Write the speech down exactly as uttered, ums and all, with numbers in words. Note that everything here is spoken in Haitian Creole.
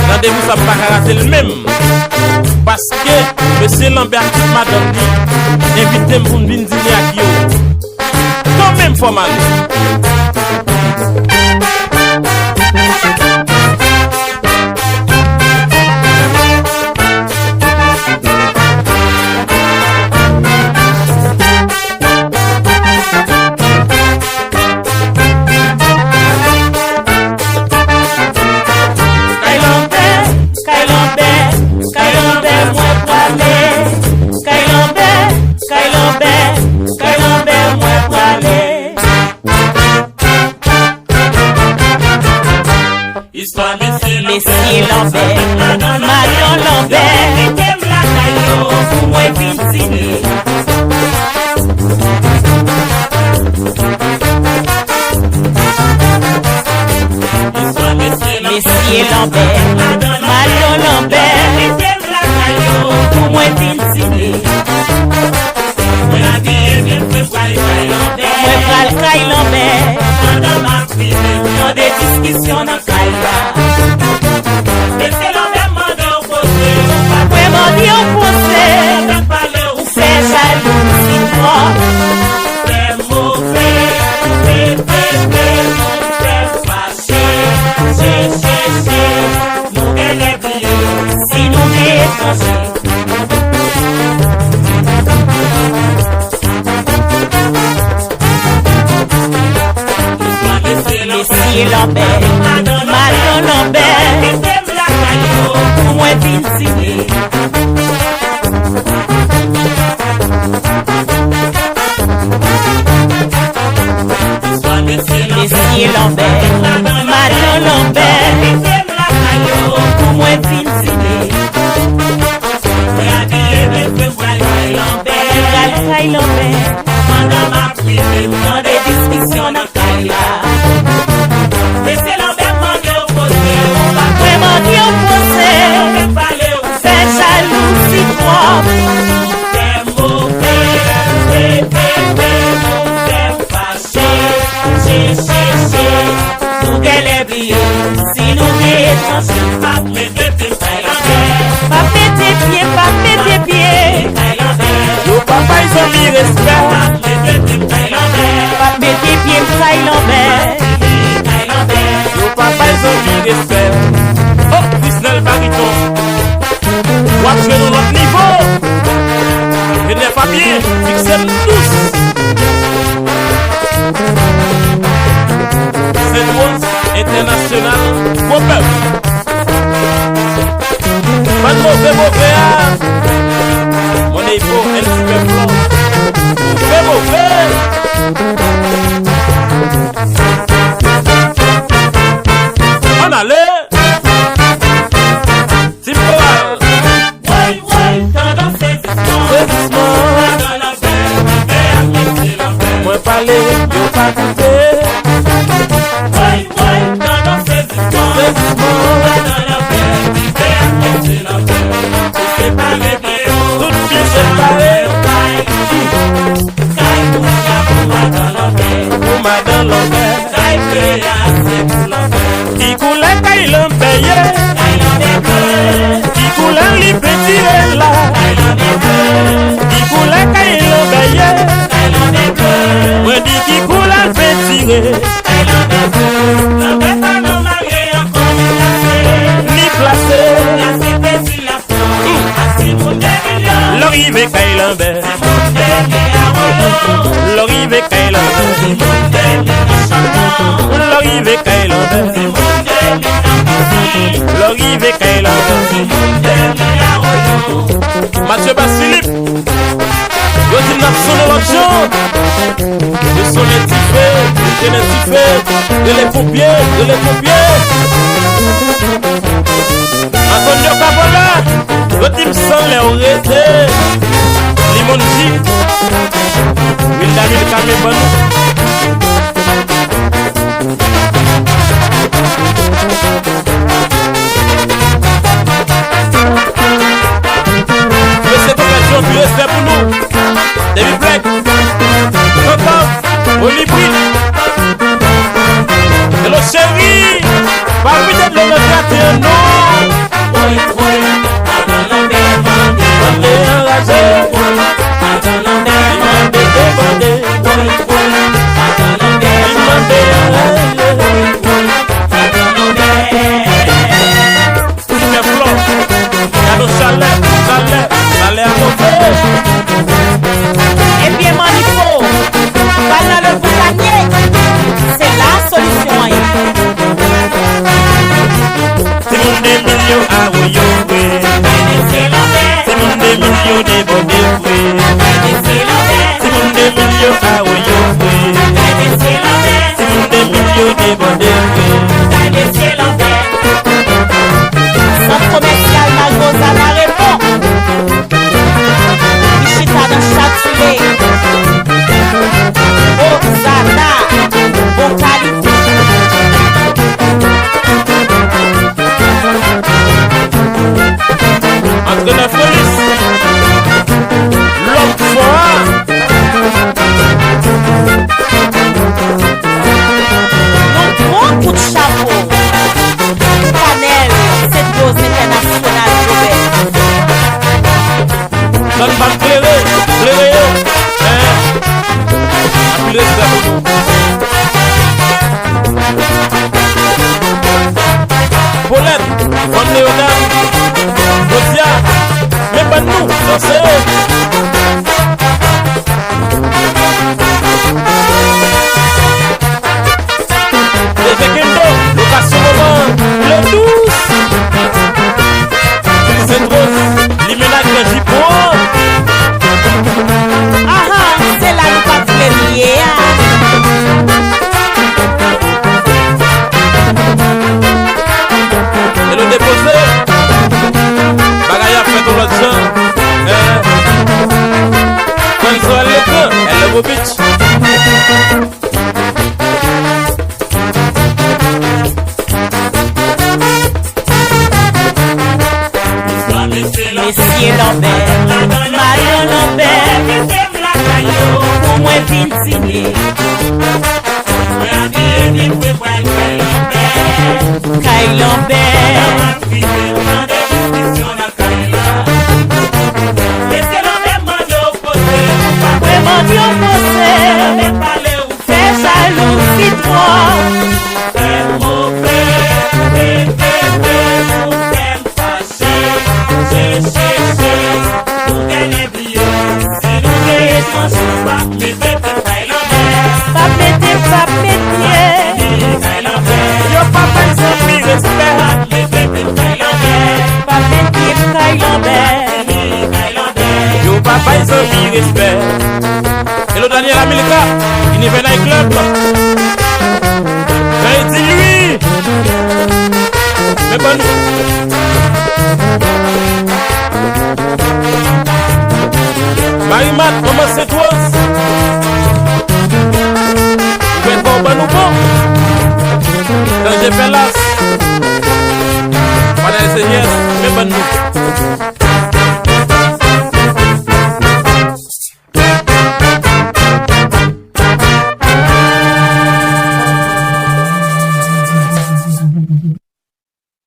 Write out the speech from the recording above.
Randevou sa m pa ka rate l menm. Paske mesye Lanbè ak tout madanm li envite m pou m vin dine ak yo. Kanmenm, fò m ale. Kay Lanbè, kay Lanbè, kay Lanbè, mwen prale. Kay Lanbè, kay Lanbè, kay Lanbè, mwen prale. Istwa mesye Lanbè, madan Lanbè, envite m lakay yo pou mwen vin dine. Istwa mesye Lanbè, madan Lanbè, envite m lakay yo pou mwen vin dine. Mwen abiye byen, mwen pral kay Lanbè. Mwen pral kay Lanbè. Pandan m ap rive, m tande diskisyon nan kay la. Mesye Lanbè mande w poze, ou pa kwè mande w poze. Ou fè jalouzi twòp. Fè move, fè, fè, fè, fè fache, che, che, che. Nou genlè bliye si nou te etranje. Mesye Lanbè, madan Lanbè, pou mwen vin dine. Mesye Lanbè, madan Lanbè, pou mwen vin dine. Mwen abiye byen, mwen pral kay Lanbè. Pral kay Lanbè. Pandan m ap rive, m tande diskisyon nan kay la. Mesye Lanbè mande w poze, ou pa kwè mande w poze. Lanbè pale w fè jalouzi twòp. Fè move, fè, fè, fè, fè, fè, fè, Che, che, che, che, nou genlè bliye si nou te etranje. P ap mete pye m kay Lanbè. P ap mete pye, p ap mete pye. Kay Lanbè. Yo pa bay zanmi respè. P ap mete pye m kay Lanbè. P ap mete pye m kay Lanbè. Kay Lanbè. Yo pa bay zanmi respè. Oh, Krisnel Bariton. W ap jwe nan lòt nivo. Enè Fabien, fikse l dous. Sent Woz Entènasyonal, gwo bèf. Bann move move a. Mon Evo, N Super Flow. Move move. Ann ale. Ti koral. Woy, woy, tandans sezisman. Sezisman. Madan Lanbè, Lanbè, Lanbè. Mwen pale, yo pa koute. Woy, woy, tandans sezisman. Sezisman. Madan Lanbè, Lanbè, Lanbè. Tout pye separe. Kay kounya pou madan Lanbè. Pou madan Lanbè. Kay peyi a se pou Lanbè. Ki koulè kay Lanbè ye? Kay Lanbè ble. Ki koulè li pentire la? Kay Lanbè ble. Ki koulè kay Lanbè ye? Kay Lanbè ble. Mwen di ki koulè l pentire? Kay Lanbè ble. Lanbè pa nan marye ankò, li plase. Li plase. Plase peti la. Lè w rive kay Lanbè. Lè w rive kay Lanbè. Lè w rive kay Lanbè. Lè w rive kay Lanbè. Mathieu Basilip. Yo di n ap sonnen lòt jan. Yo sonnen dife, yo sonnen dife. Rele ponpye, rele ponpye. Antonio Capola, yo di m san lè w rete. Limon G, Wilda Milka men ban nou. Mesye Topèt Jan, pi respè pou nou. Depi Black. Olibrit. Hello, cheri. Pa vide dlo nan kraten an, non. Mande anraje. Li mande debòde. Li mande anraje. Kout men flò. Gade chalè, chalè, chalè a monte. Ebyen, Manifo, pral nan le boukanye. Se la solisyon an ye. Timoun de mil yo awoyo vre. Timoun de mil yo debòde vre. Timoun de mil yo awoyo vre. Timoun de mil yo debòde vre. Sant komèsyal Malgoza Marepon ki chita nan Chatiye. Ozana, bon kalite. Antrenè Folis, lòm fò a. Yon gwo kout chapo. Panèl Sent Doz Entènasyonal Jobè. Zòn pa m klere, klere yo. Hein? Anpil respè pou nou. Polèt, Fann Leogàn, Jodia, men bann nou danse. D J Kendo, lokasyon moman, le dous. Sentwoz, limena gran jipon. Aha, se la nou pa t vle l ye a. E nou depoze. Bagay ap fèt yon lòt jan. Eh. Kòn Sorel Legrand, L Levo Beach. Mesye Lanbè, madan Lanbè, pou mwen vin dine. Kay Lanbè. Mwen mande w poze. Fè jalouzi twòp. Fè move efè pou fè m fache. Che, che, che, pou kè nèvyòs. Si nou te etranje, w ap mete tèt kay Lanbè. P ap mete, p ap mete. Yo pa bay zanmi respè. P ap mete kay Lanbè. Yo pa bay zanmi respè. Hello Daniel Amilka, Univers Night Club. Jan e di wi. Men ban nou. Marimat, manman Sentwoz. Ouvè kò w ban nou bon. Danje Pèlas. Panèl Senyès, men ban nou.